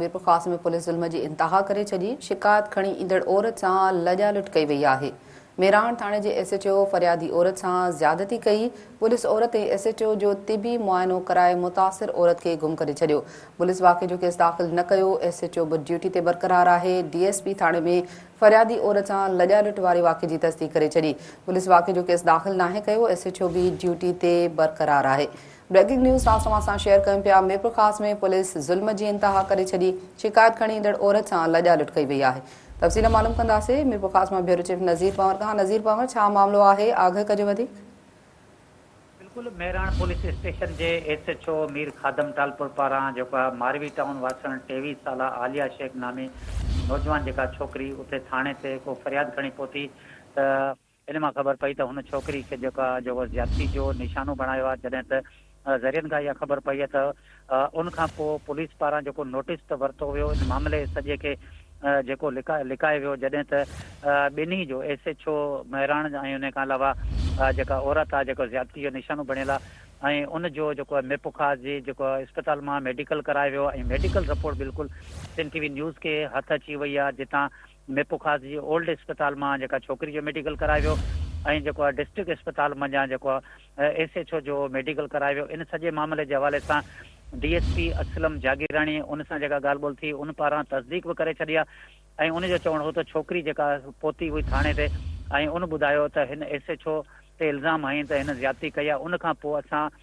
Mirpurkhas ۾ police ظلم جي انتها ڪري ڇڏي، شڪايت کڻي ايندڙ عورت سان لڄا لٽ ڪئي وئي آهي. ميراڻ ٿاڻي جي ايس ايڇ او فريادي عورت سان زيادتي ڪئي، پوليس عورت ۽ ايس ايڇ او جو طبي معائنو ڪرائي متاثر عورت کي گم ڪري ڇڏيو. پوليس واقعي جو ڪيس داخل نه ڪيو، ايس ايڇ او به ڊيوٽي تي برقرار آهي، ڊي ايس پي ٿاڻي ۾ فريادي عورت سان لڄا لٽ واري واقعي جي تصديق ڪري ڇڏي، پوليس واقعي جو ڪيس داخل ناهي ڪيو، ايس ايڇ او به ڊيوٽي تي برقرار آهي. بريڪنگ نيوز ٽاس اوهان سان شيئر ڪيون پيا ميرپورخاص ۾ پوليس ظلم جي انتها ڪري ڇڏي شڪايت کڻي ايندڙ عورت سان لڄا لٽ ڪئي وئي آهي تفصيل معلوم ڪنداسين ميرپورخاص مان بيورو چيف نذير پنهور کان نذير پنهور ڇا معاملو آهي آگهه ڪجو وڌيڪ. بلڪل مهراڻ پوليس اسٽيشن جي S H O Mir Khadim Talpur پاران جيڪو آهي ماروي ٽائون واسڻ 23 سالا عاليه شيخ نامي نوجوان جيڪا ڇوڪري اتي ٿاڻي تي ڪو فرياد کڻي پهتي ته ان مان خبر پئي ته هن ڇوڪري کي جيڪو آهي جيڪو زيادتي جو نشانو بڻايو آهي جڏهن ته ذريعن کان اها خبر پئي آهي ته ان کان پوء پوليس پاران جيڪو نوٽيس ته ورتو ويو ان معاملي سڄي کي جيڪو لڪايو ويو جڏهن ته ٻنهي جو ايس ايڇ او مهراڻ ۽ ان کان علاوه جيڪا عورت آهي جيڪو زيادتي جو نشانو بڻيل آهي ۽ ان جو جيڪو آهي ميرپورخاص جي جيڪو اسپتال مان ميڊيڪل ڪرايو ويو ۽ ميڊيڪل رپورٽ بلڪل سنڌ ٽي وي نيوز کي هٿ اچي وئي آهي جتان ميرپورخاص جي اولڊ اسپتال مان جيڪا ڇوڪري جو ميڊيڪل ڪرايو ويو ۽ جيڪو آهي ڊسٽرڪٽ اسپتال منجهان جيڪو آهي ايس ايڇ او جو ميڊيڪل ڪرايو ويو ان سڄي معاملي جي حوالي سان D S P Aslam Jagirani ان سان جيڪا ڳالهه ٻولهه ٿي ان پاران تصديق به ڪري ڇڏي آهي ۽ ان جو چوڻ هو ته ڇوڪري جيڪا پهتي هئي ٿاڻي تي ۽ ان ٻڌايو ته هن ايس ايڇ او تي الزام هنئي ته هن زيادتي ڪئي آهي ان کان پوء اسان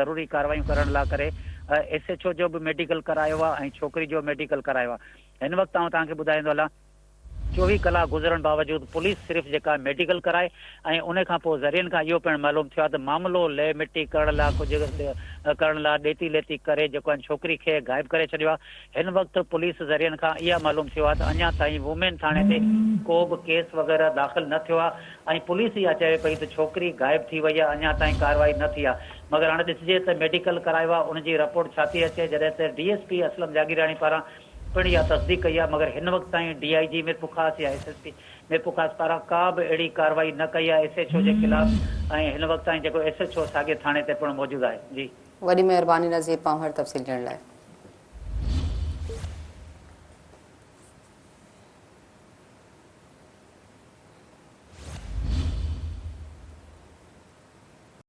ضروري ڪاروايون ڪرڻ لاء ڪري ايس ايڇ او جو به ميڊيڪل ڪرايو آهي ۽ ڇوڪري جو ميڊيڪل ڪرايو آهي هن وقت آئون توهان کي ٻڌائيندو هلان 24 ڪلاڪ گذرڻ باوجود پوليس صرف جيڪا ميڊيڪل ڪرائي ۽ ان کان پوء ذريعن کان اهو پڻ معلوم ٿيو آهي ته معاملو لئه مٽي ڪرڻ لاء ڪجهه ڪرڻ لاء ڏيتي ليتي ڪري جيڪو آهن ڇوڪري کي غائب ڪري ڇڏيو آهي هن وقت پوليس ذريعن کان اها معلوم ٿيو آهي ته اڃا تائين وومين ٿاڻي تي ڪو به ڪيس وغيره داخل نه ٿيو آهي ۽ پوليس اها چوي پئي ته ڇوڪري غائب ٿي وئي آهي اڃا تائين ڪارروائي نه ٿي آهي مگر هاڻي ڏسجي ته ميڊيڪل ڪرايو آهي ان جي رپورٽ ڇا ٿي اچي جڏهن ته D S P Aslam Jagirani پاران پڻ اها تصديق ڪئي آهي مگر هن وقت تائين ڊي I جي ميرپورخاص يا ايس ايس پي ميرپورخاص پاران ڪا به اهڙي ڪارروائي نه ڪئي آهي ايس ايڇ او جي خلاف ۽ هن وقت تائين جيڪو ايس ايڇ او ساڳي ٿاڻي تي پڻ موجود آهي جي. وڏي مهرباني نذير پنهور تفصيل ڏيڻ لاء.